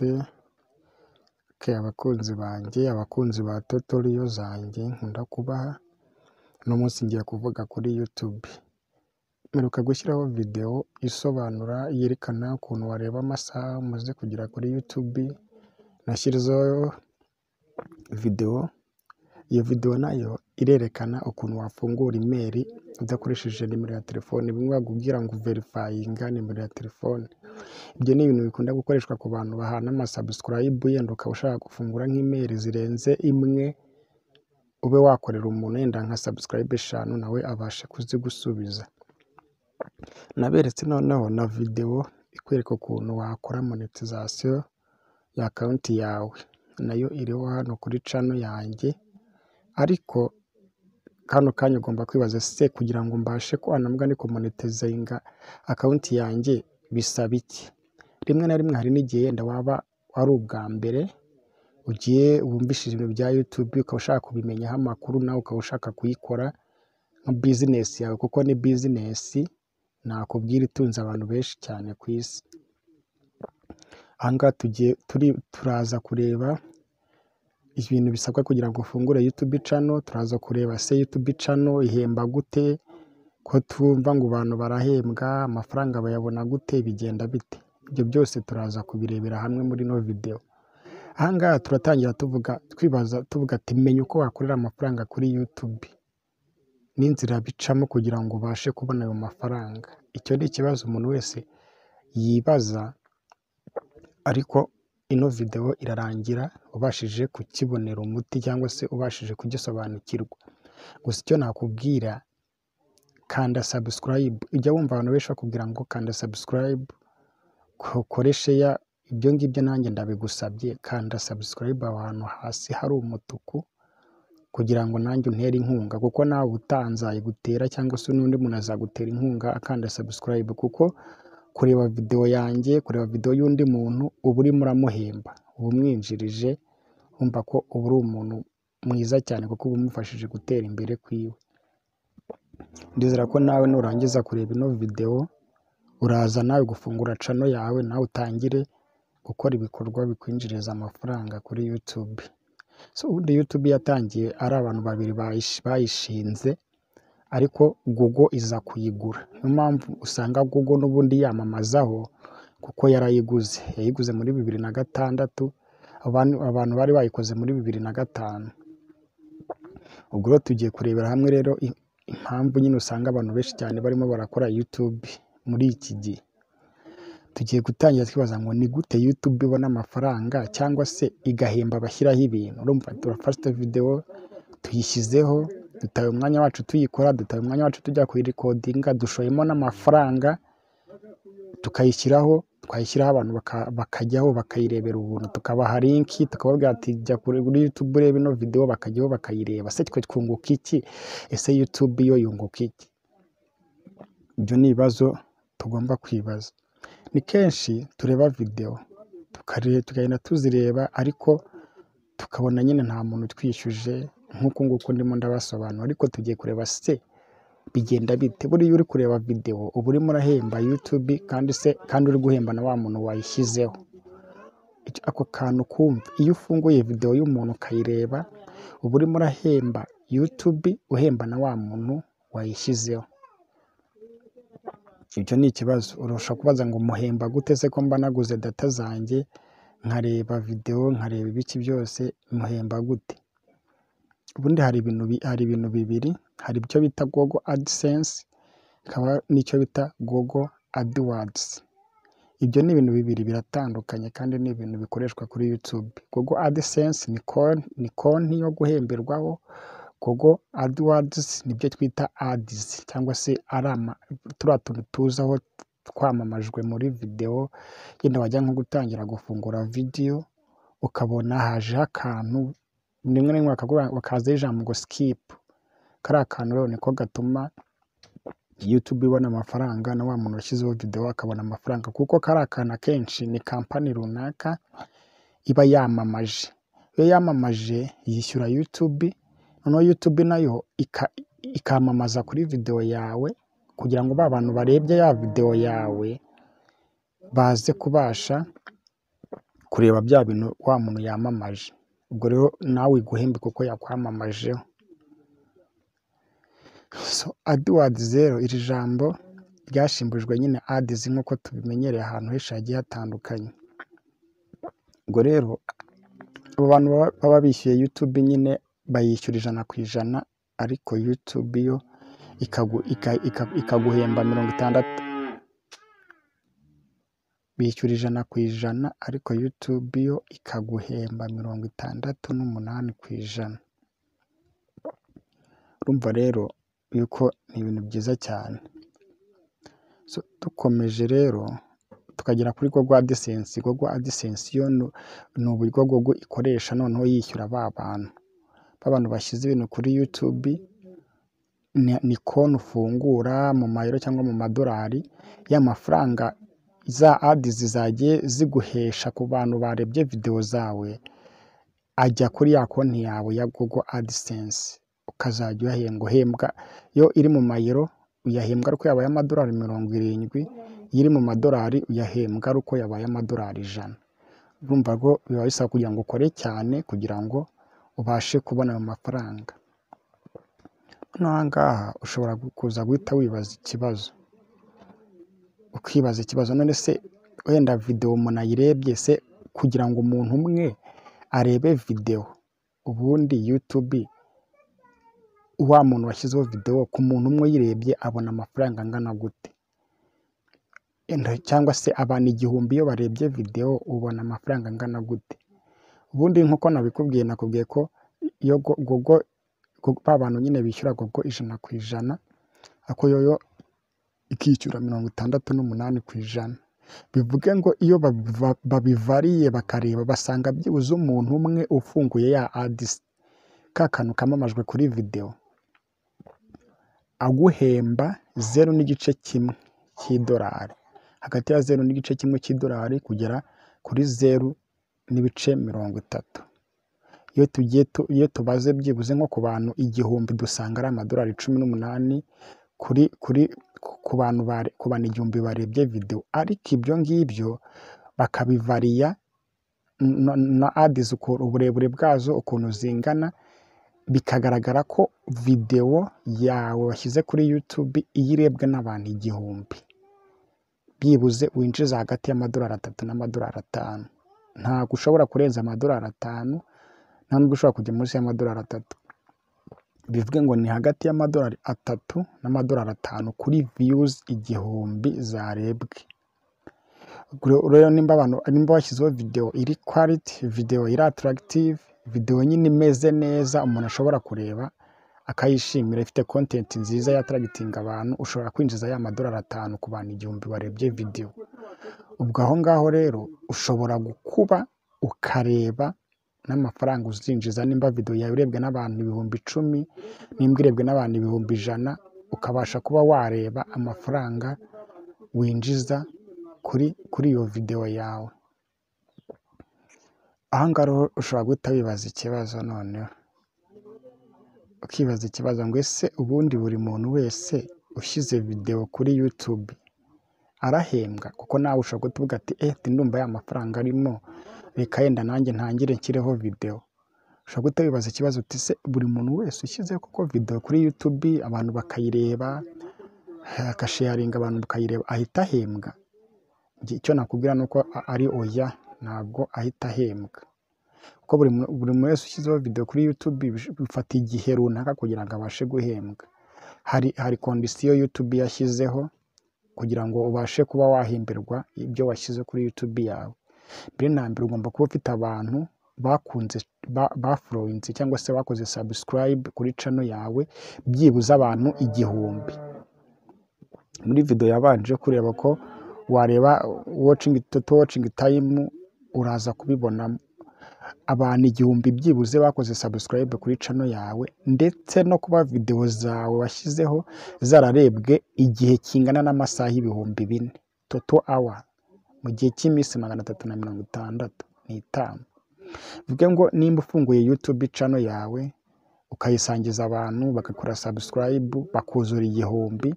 Mute abakunzi banjye, abakunzi ba tutorial zanjye nkunda kubaha, uno munsi ngiye kuvuga kuri YouTube. Mperuka gushyiraho video isobanura yerekana ukuntu wareba amasaha umaze kugera kuri YouTube, nashyizeho video, iyo video nayo irerekana ukuntu wafungura email udakoresheje nimero ya telefone, bimwe bakubwira ngo verifyinga nimero ya telefone. Ibyo ni ibintu bikunda gukoreshwa ku bantu bahana ama subscribe, yenda ukaba ushaka gufungura nk'email zirenze imwe, ube wakorera umuntu yenda nka subscribe 5 nawe abashe kuzigusubiza. Naberetse noneho na video ikwereka ukuntu wakora monetization ya account yawe, nayo iriho hano kuri channel yanjye, ariko kano kanya ugomba kwibaza se kugira ngo mbashe ko ni kumonetizinga account yanjye bisaba iki? Rimwe na rimwe hari n'igihe yenda waba ari ubwa mbere ugiye wumvishije ibintu bya YouTube, ukaba ushaka kubimenyaho amakuru, nawe ukaba ushaka kuyikora nka business yawe, kuko ni business nakubwira itunze abantu benshi cyane ku isi. Aha ngaha tugiye turaza kureba ibintu bisabwa kugira ngo ufungure YouTube channel, turaza kureba se YouTube channel ihemba gute, ko twumva ngo abantu barahembwa, amafaranga bayabona gute, bigenda bite? Ibyo byose turaza kubirebera hamwe muri ino video. Aha ngaha turatangira tuvuga, twibaza tuvuga ati menya uko wakorera amafaranga kuri YouTube n'inzira bicamo kugira ngo ubashe kubona ayo mafaranga. Icyo ni ikibazo umuntu wese yibaza, ariko ino video irarangira ubashije kukibonera umuti cyangwa se ubashije kugisobanukirwa. Gusa icyo nakubwira, kanda subscribe. Ujya wumva abantu benshi bakubwira ngo kanda subscribe, ukore share, ibyo ngibyo nanjye ndabigusabye, kanda subscribe aho hantu hasi hari umutuku kugira ngo nanjye untere inkunga, kuko nawe utanzayigutera cyangwa se n'undi muntu azagutera inkunga akanda subscribe, kuko kureba video yanjye, kureba video y'undi muntu uba urimo uramuhemba, uba umwinjirije, wumva ko uba uri umuntu mwiza cyane kuko uba umufashije gutera imbere kwiwe. Ndizera ko nawe nurangiza kureba ino video uraza nawe gufungura channel yawe, nawe utangire gukora ibikorwa bikwinjiriza amafaranga kuri YouTube. So ubundi YouTube yatangiye ari abantu babiri bayishinze, ariko Google iza kuyigura. Niyo mpamvu usanga Google n'ubundi yamamazaho kuko yarayiguze. Yayiguze muri 2006, abantu bari bayikoze muri 2005. Ubwo rero tugiye kurebera hamwe rero impamvu nyine usanga abantu benshi cyane barimo barakora YouTube muri iki gihe. Tugiye gutangira twibaza ngo ni gute YouTube ibona amafaranga cyangwa se igahemba abashyiraho ibintu. Urumva turafata video tuyishyizeho, dutaye umwanya wacu tuyikora, dutaye umwanya wacu tujya kuyirecordinga, dushoyemo n'amafaranga tukayishyiraho, twayishyiraho abantu bakajyaho bakayirebera ubuntu, tukabaha link tukababwira ati jya kuri YouTube urebe ino video, bakajyaho bakayireba. Se twe twunguka iki? Ese YouTube yo yunguka iki? Ibyo ni ibibazo tugomba kwibaza. Ni kenshi tureba video tukagenda tuzireba, ariko tukabona nyine nta muntu utwishyuje nk'uku nguku ndimo ndabasobanura, ariko tugiye kureba se bigenda bite. Buriya uri kureba video uba urimo urahemba YouTube, kandi se kandi uri guhemba na wa muntu wayishyizeho. Ako kantu kumva, iyo ufunguye video y'umuntu ukayireba uba urimo urahemba YouTube, uhemba na wa muntu wayishyizeho. Ibyo ni ikibazo. Urashobora kubaza ngo muhemba gute se ko mba naguze data zanjye nkareba video nkareba ibiki byose, muhemba gute? Ubundi hari ibintu bibiri, hari ibyo bita Google AdSense, hakaba n'icyo bita Google AdWords. Ibyo ni ibintu bibiri biratandukanye kandi ni ibintu bikoreshwa kuri YouTube. Google AdSense ni konti yo guhemberwaho, Google AdWords nibyo twita ads cyangwa se turiya tuntu tuzaho twamamajwe muri video, yenda wajya nko gutangira gufungura video ukabona hajeho akantu, rimwe na rimwe bakazaho ijambo ngo skip. Kariya kantu rero niko gatuma YouTube ibona amafaranga na wa muntu washyizeho video akabona amafaranga, kuko kariya kantu akenshi ni kampani runaka iba yamamaje. Iyo yamamaje yishyura YouTube, noneho YouTube nayo ikamamaza kuri video yawe kugira ngo ba bantu barebye ya video yawe baze kubasha kureba bya bintu wa muntu yamamaje. Ubwo rero nawe iguhembe kuko yakwamamajeho. So AdWords rero, iri jambo ryashimbujwe nyine ads nk'uko tubimenyereye ahantu henshi hagiye hatandukanye. Ubwo rero abo bantu baba bishyuye YouTube nyine bayishyura 100%, ariko YouTube yo ikaguhemba 60. Bishyura 100%, ariko YouTube yo ikaguhemba 68%. Urumva rero yuko ni ibintu byiza cyane. So dukomeje rero tukagera kuri Google AdSense. Google AdSense yo ni uburyo Google ikoresha noneho yishyura ba bantu bashyize ibintu kuri YouTube. Ni konti ufungura mu mayero cyangwa mu madolari, y'amafaranga za ads zagiye ziguhesha ku bantu barebye videwo zawe ajya kuri ya konti yawe ya Google AdSense, ukazajya uyahembwa. Uhembwa iyo iri mu mayero, uyahembwa ari uko yabaye amadolari 70. Iyo iri mu madolari, uyahembwa ari uko yabaye amadolari 100. Urumva ko biba bisaba kugira ngo ukore cyane kugira ngo ubashe kubona ayo mafaranga. Noneho aha ngaha ushobora kuza guhita wibaza ikibazo, ukibaza ikibazo: none se wenda videwo umuntu ayirebye se, kugira ngo umuntu umwe arebe videwo, ubundi YouTube, wa muntu washyizeho videwo, ku muntu umwe uyirebye abona amafaranga angana gute? Cyangwa se abantu 1000 iyo barebye videwo ubona amafaranga angana gute? Ubundi nk'uko nabikubwiye, nakubwiye ko iyo Google, ba bantu nyine bishyura Google 100%, ariko yo ikishyura 68%. Bivuge ngo iyo babivariye bakareba, basanga byibuze umuntu umwe ufunguye ya ads, ka kantu kamamajwe kuri videwo, aguhemba 0.1 cy'idolari, hagati ya 0.1 cy'idolari kugera kuri 0.30. Iyo tugiye, iyo tubaze byibuze nko ku bantu 1000, dusanga ari amadolari 18 kuri ku bantu 1000 barebye videwo. Ariko ibyo ngibyo bakabivariya na ads, uburebure bwazo ukuntu zingana, bikagaragara ko videwo yawe washyize kuri YouTube iyo irebwe n'abantu 1000, byibuze winjiza hagati y'amadolari 3 n'amadolari 5. Ntabwo ushobora kurenza amadolari 5, nta nubwo ushobora kujya munsi y'amadolari 3. Bivuge ngo ni hagati y'amadolari 3 n'amadolari 5 kuri views 1000 zarebwe. Rero nimba washyizeho videwo iri quality, videwo iri attractive, videwo nyine imeze neza umuntu ashobora kureba akayishimira, ifite content nziza yattractinga abantu, ushobora kwinjiza ya madolari 5 ku bantu 1000 barebye videwo. Ubwo aho ngaho rero ushobora gukuba ukareba n'amafaranga uzinjiza nimba videwo yawe irebwe n'abantu 10,000, nimba irebwe n'abantu 100,000, ukabasha kuba wareba amafaranga winjiza kuri iyo videwo yawe. Aha ngaha rero ushobora guhita wibaza ikibazo, noneho ukibaza ikibazo ngo: ese ubundi buri muntu wese ushyize videwo kuri YouTube arahembwa? Kuko nawe ushobora guhita uvuga ati: "Eh, ndumva ya mafaranga arimo, reka yenda nanjye ntangire nshyireho videwo." Ushobora guhita wibaza ikibazo uti: "Se buri muntu wese ushyizeho koko videwo kuri YouTube, abantu bakayireba, agasharinga, abantu bakayireba, ahita ahembwa?" Icyo nakubwira ni uko ari oya, ntabwo ahita ahembwa. Kuko buri muntu wese ushyizeho videwo kuri YouTube bifata igihe runaka kugira ngo abashe guhembwa. Hari condition YouTube yashyizeho kugira ngo ubashe kuba wahemberwa ibyo washyize kuri YouTube yawe. Mbere na mbere ugomba kuba ufite abantu bakunze, bafollowinze cyangwa se bakoze subscribe kuri channel yawe, byibuze abantu 1000. Muri videwo yabanje kureba ko wareba watching, total watching time, uraza kubibonamo. Abantu 1000 byibuze bakoze subscribe kuri channel yawe, ndetse no kuba videwo zawe washyizeho zararebwe igihe kingana n'amasaha 4000 total hour mu gihe cy'iminsi 365. Bivuge ngo nimba ufunguye YouTube channel yawe, ukayisangiza abantu bagakora subscribe, bakuzura 1000,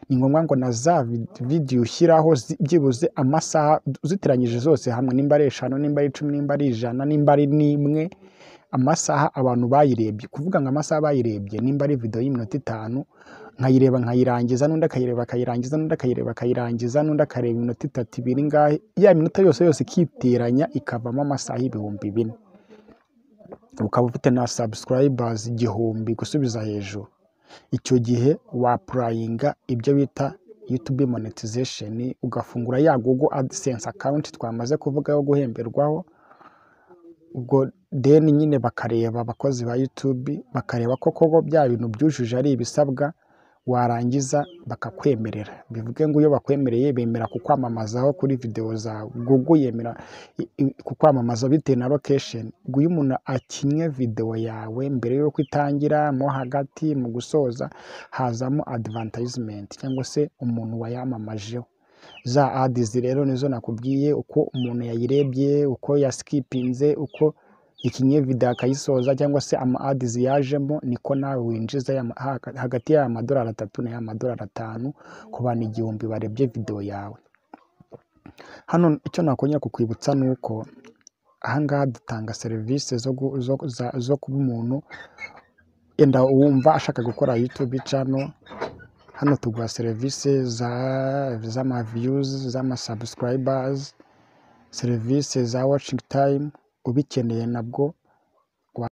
Ni ngombwa ngo na za video ushyiraho byibuze amasaha uziteranyije zose hamwe, nimba ari 5, nimba ari 10, nimba ari 100, nimba ari n'imwe, amasaha abantu bayirebye. Kuvuga ngo amasaha bayirebye, nimba ari video y'iminota 5, nkayireba nkayirangiza, n'undi akayireba akayirangiza, n'undi akayireba akayirangiza, n'undi akareba iminota 3, 2, ingahe, ya minota yose yose ikiteranya ikavamo amasaha 4000, ukaba ufite na subscribers 1000 gusubiza hejuru, icyo gihe wa-applyinga ibyo bita YouTube monetization, ugafungura ya Google AdSense account twamaze kuvuga yo guhemberwaho. Ubwo then nyine bakareba, abakozi ba YouTube bakareba ko koko bya bintu byujuje ari ibisabwa, warangiza bakakwemerera. Bivuge ngo iyo bakwemereye, bemera kukwamamazaho kuri video zawe. Google yemera kukwamamaza bitewe na location. Ubwo iyo umuntu akinnye video yawe, mbere y'uko itangira, mo hagati, mu gusoza, hazamo advertisement cyangwa se umuntu wayamamajeho. Za ads rero nizo nakubwiye: uko umuntu yayirebye, uko yaskipinze, uko ikinye video akayisoza, cyangwa se ama ads yajemo, niko nawe winjiza hagati y'aya madolari 3 n'aya madolari 5 ku bantu 1000 barebye video yawe. Hano icyo nakongera kukwibutsa ni uko ahangaha dutanga serivisi zo kuba umuntu yenda wumva ashaka gukora YouTube channel. Hano tuguha serivisi z'ama views, z'ama subscribers, serivisi za watching time. Ubikeneye nabwo